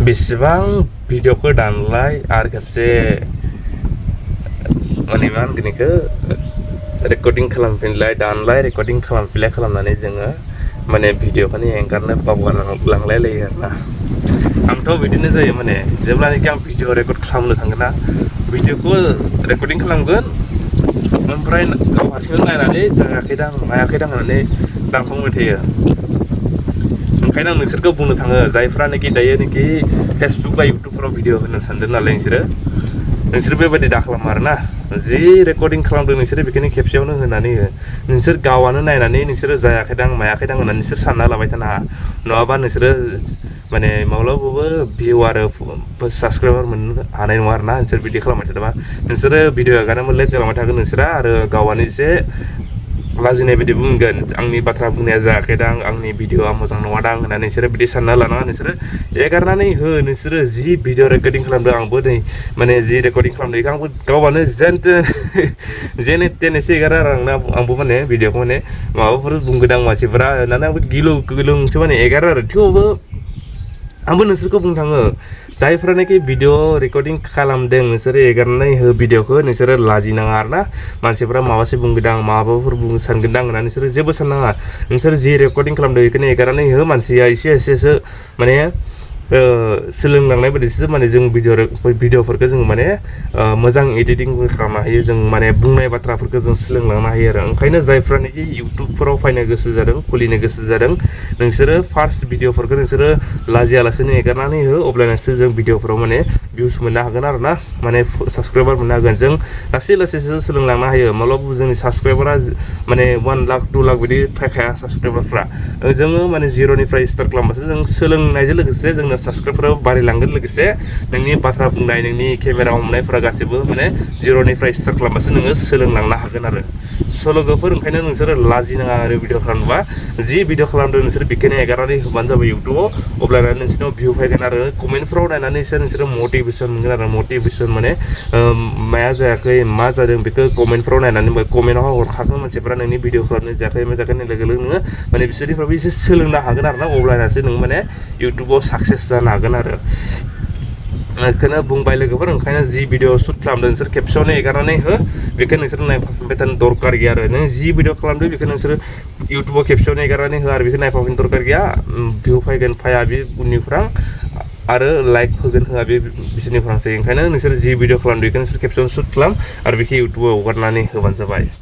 बेसेबां भिडिअखौ दानलाय आरो खेबसे माने मा होनगोन बेखौ रेकर्डिं खालामफिनलाय दानलाय रेकर्डिं खालामफिनलाय खालामनानै जोङो माने भिडिअखौनो एंगारनो बावगारलांलायलायो आरोना आंथ' बिदिनो जायो माने जेब्लानाखि आं भिडिअ रेकर्ड खालामनो थांगोन ना भिडिअखौ रेकर्डिं खालामगोन ओमफ्राय गाव हारसिंनो नायनानै जायाखैदां मायाखैदां होननानै दानफ्लांबाय थायो ओंखायनो आं नोंसोरखौ बुंनो थाङो जायफ्रानोखि दायोनोखि फेसबुक बा इउटुबफोराव भिडिअ होनो सानदों नालाय नोंसोर बेबायदि दाखालाम आरोना जि रेकर्डिं खालामदों नोंसोरो बेखौनो खेबसेयावनो होनानै हो नोंसोर गावानो नायनानै नोंसोरो जायाखैदां मायाखैदां होननानै नोंसोर सानना लाबाय थानो हाया नङाबा नोंसोरो माने माब्लाबाबो भिउ आरो साबस्क्राइबार मोननो हानाय नङा आरोना नोंसोर बिदि खालामबाय थादोंबा नोंसोरो भिडिअ हगारनो लेट जालांबाय थागोन नोंसोरा आरो गावानो एसे लाजिनाय बायदि बुंगोन आंनि बाथ्रा बुंनाया जायाखैदां आंनि भिडिअआ मोजां नङादां होननानै नोंसोरो बिदि सानना लानाङा नोंसोरो एगारनानै हो नोंसोरो जि भिडिअ रेकर्डिं खालामदों आंबो नै माने जि रेकर्डिं खालामदों बेखौ आंबो गावानो जेने तेनेसो एगारो आरो आंबो माने भिडिअखौ माने माबाफोर बुंगोन आं मानसिफोरा होननानै आंबो गिलुंसो माने एगारो आरो थेवबो आंबो नोंसोरखौ बुंनो थाङो जायफ्रानोखि भिडिअ रेकर्डिं खालामदों नोंसोरो एगारनानै हो भिडिअखौ नोंसोरो लाजिनाङा आरोना मानसिफोरा माबासो बुंगोदां माबाफोर सानगोनदां होननानै नोंसोरो जेबो साननाङा नोंसोर जि रेकर्डिं खालामदों बेखौनो एगारनानै हो मानसिया एसेसो माने सोलोंलांनाय बायदिसो माने जों भिडिअफोरखौ जों माने मोजां एडिटिं खालामनो हायो जों माने बुंनाय बाथ्राफोरखौ जों सोलोंलांनो हायो आरो ओंखायनो जायफ्रानोखि इउटुबफोराव फैनो गोसो जादों खुलिनो गोसो जादों नोंसोरो फार्स्ट भिडिअफोरखौ नोंसोरो लाजियालासेनो एगारनानै हो अब्लानासो जों भिडिअफोराव माने भिउस मोननो हागोन आरो ना माने साबस्क्राइबार मोननो हागोन जों लासैसो सोलोंलांनो हायो माब्लाबा जोंनि साबस्क्राइबारा माने 1 लाख 2 लाख बिदि फैखाया साबस्क्राइबारफ्रा जोङो माने जिर'निफ्राय स्टार्ट खालामबासो जों सोलोंनायजों लोगोसे जोंनो साबस्क्राइबारफोराबो बारायलांगोन लोगोसे नोंनि बाथ्रा बुंनाय नोंनि केमेरा हमनायफोरा गासैबो माने जिर'निफ्राय स्टार्ट खालामबासो नोङो सोलोंलांनो हागोन आरो लोगोफोर ओंखायनो नोंसोरो लाजिनाङा आरो भिडिअ खालामनोबा जि भिडिअ खालामदों नोंसोर बेखौनो एगारनानै होबानो जाबाय इउटुबाव अब्लाना नोंसोरनाव भिउ फैगोन आरो कमेन्टफोराव नायनानैसो नोंसोरो मटिभेसन मोनगोन आरो मटिभेसन माने माया जायाखै मा जादों बेखौ कमेन्टफोराव नायनानै कमेन्टआव हरखागोन मानसिफोरा नोंनि भिडिअ खालामनो जायाखै मा जायाखै लोगो नोङो माने बिसोरनिफ्रायबो एसे सोलोंनो हागोन आरो ना अब्लानासो नों माने इउटुबाव साक्सेस जानो हागोन आरो बेखौनो बुंबाय लोगोफोर ओंखायनो जि भिडिअ शुट खालामदों नोंसोर खेबसेयावनो एगारनानै हो बेखौ नोंसोर नायफाफिनबाय थानो दरकार गैया आरो नों जि भिडिअ खालामदों बेखौ नोंसोर इउटुबाव खेबसेयावनो एगारनानै हो आरो बेखौ नायफाफिनो दरकार गैया भिउ फैगोन फाया बे उननि खुरां आरो लाइक होगोन होआ बे बिसोरनि खुरांसै ओंखायनो नोंसोर जि भिडिअ खालामदों बेखौ नोंसोर खेबसेयावनो शुट खालाम आरो बेखौ इउटुबाव हगारनानै होबानो जाबाय